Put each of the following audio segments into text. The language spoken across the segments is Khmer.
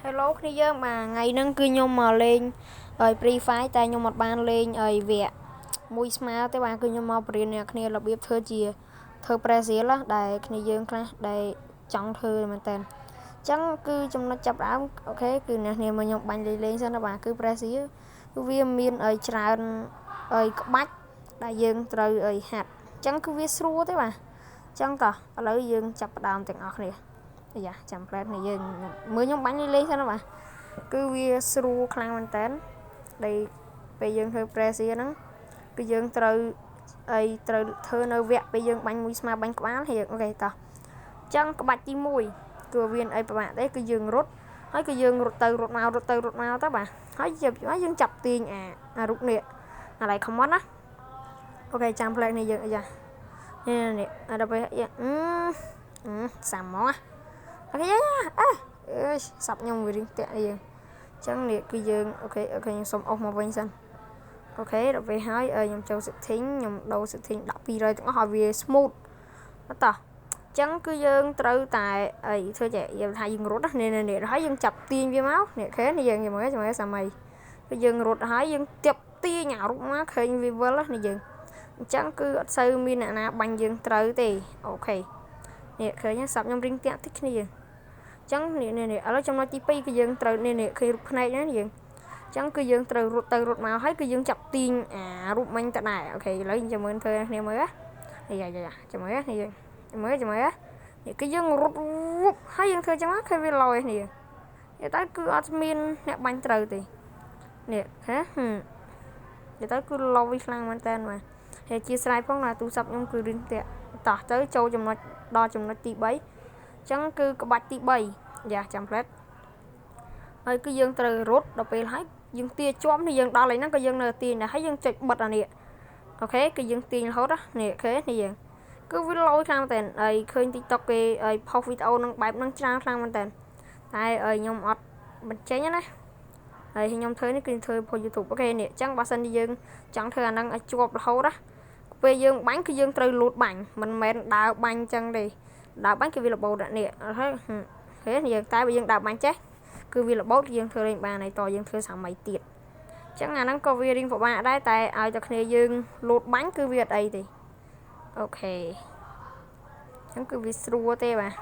Hello គ្នាយើងបាទថ្ងៃហ្នឹងគឺខ្ញុំមកលេងហើយ Free Fire តែខ្ញុំអត់បានលេងហើយវគ្គមួយស្មើទេបាទគឺខ្ញុំមកបរៀនអ្នកគ្នារបៀបធ្វើជាធ្វើ Brazil ណាដែលគ្នាយើងខ្លះដែលចង់ធ្វើមែនតើអញ្ចឹងគឺចំណុចចាប់ដើម OK គឺអ្នកគ្នាមកខ្ញុំបាញ់លេងលេងសិនណាបាទគឺ Brazil គឺវាមានឲ្យច្រើនឲ្យក្បាច់ដែលយើងត្រូវឲ្យហាត់អញ្ចឹងគឺវាស្រួលទេបាទអញ្ចឹងតោះឥឡូវយើងចាប់ផ្ដើមទាំងអស់គ្នាអាយ៉ាចាំផ្លែនេះយើងមើលខ្ញុំបាញ់លេងសិនណាបាទគឺវាស្រួលខ្លាំងមែនតើដែលពេលយើងធ្វើ Brazil ហ្នឹងគឺយើងត្រូវអីត្រូវធ្វើនៅវគ្គពេលយើងបាញ់មួយស្មើបាញ់ក្បាលហៀង OK តោះអញ្ចឹងក្បាច់ទី1គឺវាអីប្រហែលទេគឺយើងរត់ហើយគឺយើងរត់ទៅរត់មករត់ទៅរត់មកទៅបាទហើយយើងចាប់ទាញអាអារូបនេះអាឡៃ command ណា OK ចាំផ្លែនេះយើងអាយ៉ានេះនេះអាដល់ពេលអឺសាំមក OK យ៉ាអើអើយសាប់ខ្ញុំវារៀងតាក់យើងអញ្ចឹងនេះគឺយើង OK OK ខ្ញុំសុំអុសមកវិញសិន OK ដល់ពេលហើយខ្ញុំចូល setting ខ្ញុំដូរ setting ដាក់200ទាំងអស់ឲ្យវា smooth តោះចឹងគឺយើងត្រូវតែអីធ្វើចេះយើងថាយើងរត់នេះនេះហើយយើងចាប់ទាញវាមកនេះឃើញនេះយើងមើលមើលសាមីគឺយើងរត់ហើយយើងទៀបទាញអារូបមកឃើញវាវិលនេះយើងអញ្ចឹងគឺអត់សូវមានអ្នកណាបាញ់យើងត្រូវទេ OK នេះឃើញសាប់ខ្ញុំរៀងតាក់តិចគ្នាអញ្ចឹងនេះនេះឥឡូវចំណុចទី2គឺយើងត្រូវនេះនេះឃើញរូបភ្នែកណាយើងអញ្ចឹងគឺយើងត្រូវរត់ទៅរត់មកហើយគឺយើងចាប់ទាញអារូបមិញទៅដែរ OK ឥឡូវយើងមើលធ្វើគ្នាមើលណាយ៉ាយ៉ាចាំមើលនេះយើងមើលចាំមើលនេះគឺយើងរត់វុបហើយយើងធ្វើចឹងមកឃើញវាលយគ្នានិយាយទៅគឺអត់មានអ្នកបាញ់ត្រូវទេនេះហ៎និយាយទៅគឺលយខ្លាំងមែនតើបាទហើយជាស្រ័យផងណាទូរស័ព្ទខ្ញុំគឺរៀងតាក់តោះទៅចូលចំណុចដល់ចំណុចទី3អញ្ចឹងគឺក្បាច់ទី3យ៉ាចាំផ្លែតហើយគឺយើងត្រូវរត់ដល់ពេលហើយយើងទាជាប់នេះយើងដល់ហើយហ្នឹងក៏យើងនៅទាញដែរហើយយើងចុចបិទអានេះ OK គឺយើងទាញរហូតនេះ OK នេះយើងគឺវាលយខ្លាំងមែនតើហើយឃើញ TikTok គេឲ្យផុសវីដេអូនឹងបែបហ្នឹងច្រើនខ្លាំងមែនតើតែខ្ញុំអត់បញ្ចេញណាហើយខ្ញុំធ្វើនេះគឺធ្វើផុស YouTube OK នេះអញ្ចឹងបើសិនជាយើងចង់ធ្វើអាហ្នឹងឲ្យជាប់រហូតណាពេលយើងបាញ់គឺយើងត្រូវលូតបាញ់មិនមែនដើរបាញ់អញ្ចឹងទេដើរបាញ់គឺវារបូតនេះហើយហេយើងតែបើយើងដើរបាញ់ចេះគឺវារបូតយើងធ្វើលេងបានហើយតយើងធ្វើសាមីទៀតអញ្ចឹងអាហ្នឹងក៏វារៀងពិបាកដែរតែឲ្យតែគ្នាយើងលូតបាញ់គឺវាអត់អីទេ OK អញ្ចឹងគឺវាស្រួលទេបាទ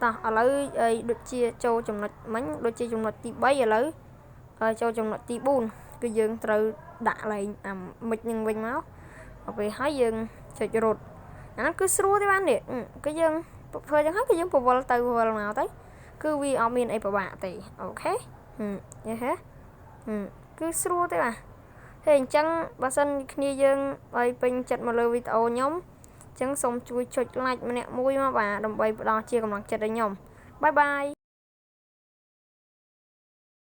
តោះឥឡូវអីដូចជាចូលចំណុចមិញដូចជាចំណុចទី3ឥឡូវហើយចូលចំណុចទី4គឺយើងត្រូវដាក់ឡើងអាមិចនឹងវិញមកដល់ពេលហើយយើងចុចរត់អាហ្នឹងគឺស្រួលទេបាននេះគឺយើងធ្វើចឹងហើយគឺយើងពវល់ទៅពវល់មកទៅគឺវាអត់មានអីពិបាកទេ OK ហឹមហេគឺស្រួលទេបាទហើយអញ្ចឹងបើសិនគ្នាយើងឲ្យពេញចិត្តមកលើវីដេអូខ្ញុំអញ្ចឹងសូមជួយចុច like ម្នាក់មួយមកបាទដើម្បីផ្ដល់ជាកម្លាំងចិត្តឲ្យខ្ញុំ bye bye.